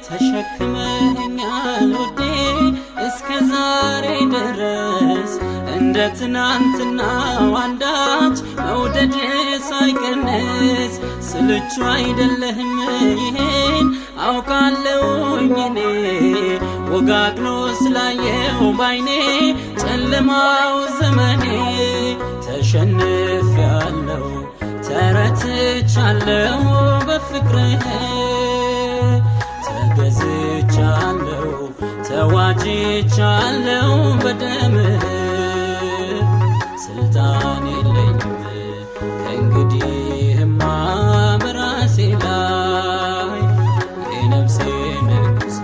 ተሸክመኸኛል ውዴ እስከ ዛሬ ድረስ፣ እንደ ትናንትናው አንዳች መውደድ ሳይቀንስ። ስልቹ አይደለህም፣ ይሄን አውቃለሁኝ እኔ፣ ወጋግኖ ስላየው ባይኔ ጨለማው ዘመኔ። ተሸንፌያለሁ፣ ተረትቻለሁ፣ በፍቅርህ ተገዝቻለሁ፣ ተዋጅቻለሁ በደምህ። ስልጣን የለኝም ከእንግዲህማ በራሴ ላይ፣ የነፍሴ ንጉሥ